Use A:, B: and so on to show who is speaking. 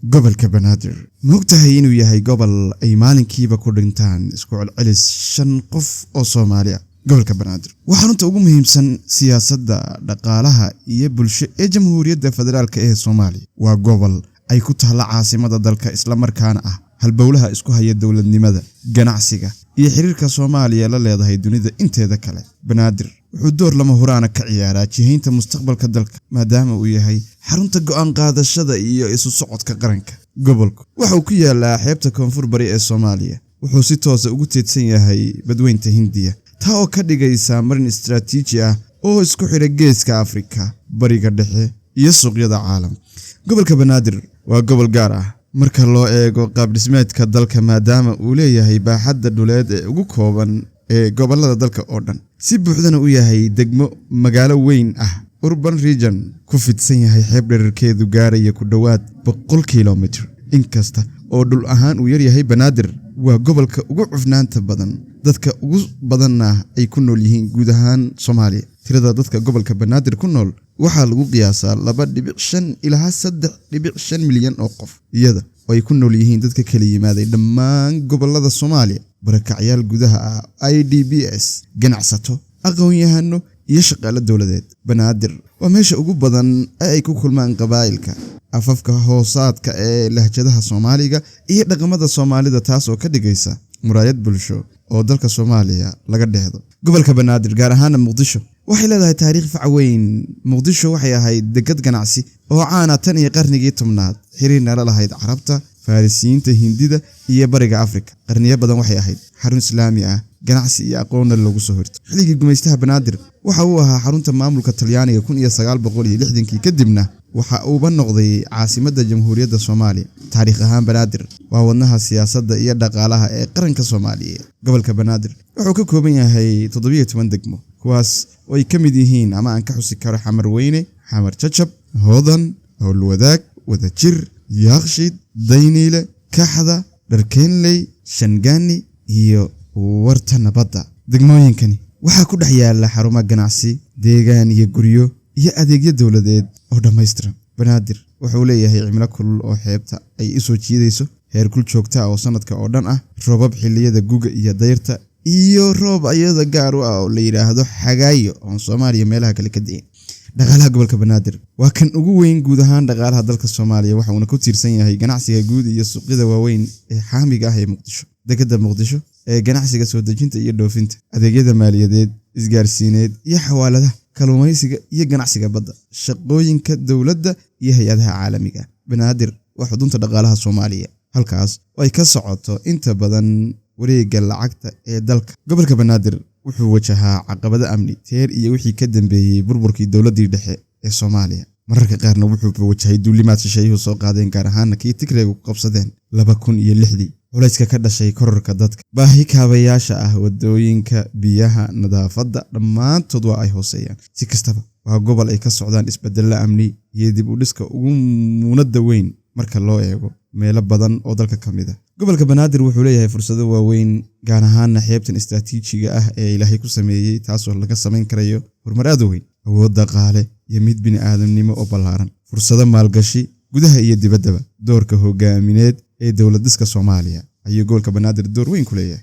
A: Gobolka Banaadir, ma ogtahay inuu yahay gobol ay maalinkiiba ku dhintaan isku celcelis shan qof oo Soomaali ah? Gobolka Banaadir waa xarunta ugu muhiimsan siyaasadda, dhaqaalaha iyo bulsho ee Jamhuuriyadda Federaalka ee Soomaaliya. Waa gobol ay ku taalla caasimada dalka, islamarkaana ah halbowlaha isku haya dowladnimada, ganacsiga iyo xiriirka Soomaaliya la leedahay dunida inteeda kale. Banaadir wuxuu door lama huraana ka ciyaaraa jihaynta mustaqbalka dalka, maadaama uu yahay xarunta go'aan qaadashada iyo isu socodka qaranka. Gobolku waxa uu ku yaalaa xeebta koonfur bari ee Soomaaliya. Wuxuu si toosa ugu teedsan yahay Badweynta Hindiya, taa oo ka dhigaysa marin istaraatiiji ah oo isku xidha Geeska Afrika, Bariga Dhexe iyo suuqyada caalamka. Gobolka Banaadir waa gobol gaar ah marka loo eego qaabdhismeedka dalka, maadaama uu leeyahay baaxadda dhuleed ee ugu kooban ee gobollada dalka oo dhan, si buuxdana u yahay degmo magaalo weyn ah, urban region, ku fidsan yahay xeeb dherarkeedu gaaraya ku dhowaad 100 kilomitir. Inkasta oo dhul ahaan uu yaryahay, Banaadir waa gobolka ugu cufnaanta badan, dadka ugu badanna ay ku nool yihiin guud ahaan Soomaaliya. Tirada dadka gobolka Banaadir ku nool waxaa lagu qiyaasaa 2.5 ilaa 3.5 milyan oo qof, iyada oo ay ku nool yihiin dadka kala yimaaday dhammaan gobolada Soomaaliya, barakacyaal gudaha ah, IDPs, ganacsato, aqoon-yahano iyo shaqaale dowladeed. Banaadir waa meesha ugu badan ee ay ku kulmaan qabaa'ilka, afafka hoosaadka ee lahjadaha Soomaaliga iyo dhaqamada Soomaalida, taas oo ka dhigaysa muraayad bulsho oo dalka Soomaaliya laga dheehdo. Gobolka Banaadir, gaar ahaana Muqdisho, waxay leedahay taariikh fac weyn. Muqdisho waxay ahayd degad ganacsi oo caana tan iyo qarnigii 10aad, xiriirna la lahayd Carabta, Farisiyiinta, Hindida iyo Bariga Afrika. Qarniyo badan waxay ahayd xarun Islaami ah, ganacsi iyo aqoonna lagu soo hirto. Xilligii gumaystaha, Banaadir waxa uu ahaa xarunta maamulka Talyaaniga 1960-kii, kadibna waxa uuba noqday caasimadda Jamhuuriyadda Soomaaliya. Taariikh ahaan, Banaadir waa wadnaha siyaasadda iyo dhaqaalaha ee qaranka Soomaaliyeed. Gobolka Banaadir wuxuu ka kooban yahay 17 degmo, kuwaas oo ay ka mid yihiin ama aan ka xusi karo Xamar Weyne, Xamar Jajab, Hodan, Howlwadaag, Wadajir, Yaaqshid, Dayniile, Kaxda, Dharkeenley, Shangaani iyo Warta Nabadda. Degmooyinkani waxaa ku dhex yaala xarumo ganacsi, deegaan iyo guryo iyo adeegyo dowladeed oo dhammaystiran. Banaadir wuxuu leeyahay cimilo kulul oo xeebta ay u soo jiidayso, heerkul joogta ah oo sanadka oo dhan ah, roobab xilliyada guga iyo dayrta, iyo roob ayada gaar u ah oo la yidhaahdo xagaayo, oon Soomaaliya meelaha kale ka di'in. Dhaqaalaha gobolka Banaadir waa kan ugu weyn guud ahaan dhaqaalaha dalka Soomaaliya, waxa uuna ku tiirsan yahay ganacsiga guud iyo suuqyada waaweyn ee xaamiga ah ee Muqdisho, dekadda Muqdisho ee ganacsiga soo dejinta iyo dhoofinta, adeegyada maaliyadeed, isgaarsiineed iyo xawaaladaha, kalluumaysiga iyo ganacsiga badda, shaqooyinka dowladda iyo hay-adaha caalamiga. Banaadir waa xudunta dhaqaalaha Soomaaliya, halkaas oo ay ka socoto inta badan wareegga lacagta ee dalka. Gobolka Banaadir wuxuu wajahaa caqabado amni teer iyo wixii ka dambeeyey burburkii dowladdii dhexe ee Soomaaliya. Mararka qaarna wuxuu wajahay duulimaad shisheeyuhu soo qaadeen, gaar ahaana kii Tigreegu ku qabsadeen 2006-dii. Culayska ka dhashay kororka dadka, baahi kaabayaasha ah, wadooyinka, biyaha, nadaafadda, dhammaantood waa ay hooseeyaan. Si kastaba, waa gobol ay ka socdaan isbeddello amni iyo dib u dhiska ugu muunadda weyn marka loo eego meelo badan oo dalka ka mid ah. Gobolka Banaadir wuxuu leeyahay fursado waaweyn, gaar ahaana xeebtan istaraatiijiga ah ee Ilaahay ku sameeyey, taasoo laga samayn karayo horumar aad u weyn, awood dhaqaale iyo mid bini'aadamnimo oo ballaaran, fursado maalgashi gudaha iyo dibaddaba. Doorka hogaamineed ee dowlad dhiska Soomaaliya ayuu gobolka Banaadir door weyn ku leeyahay.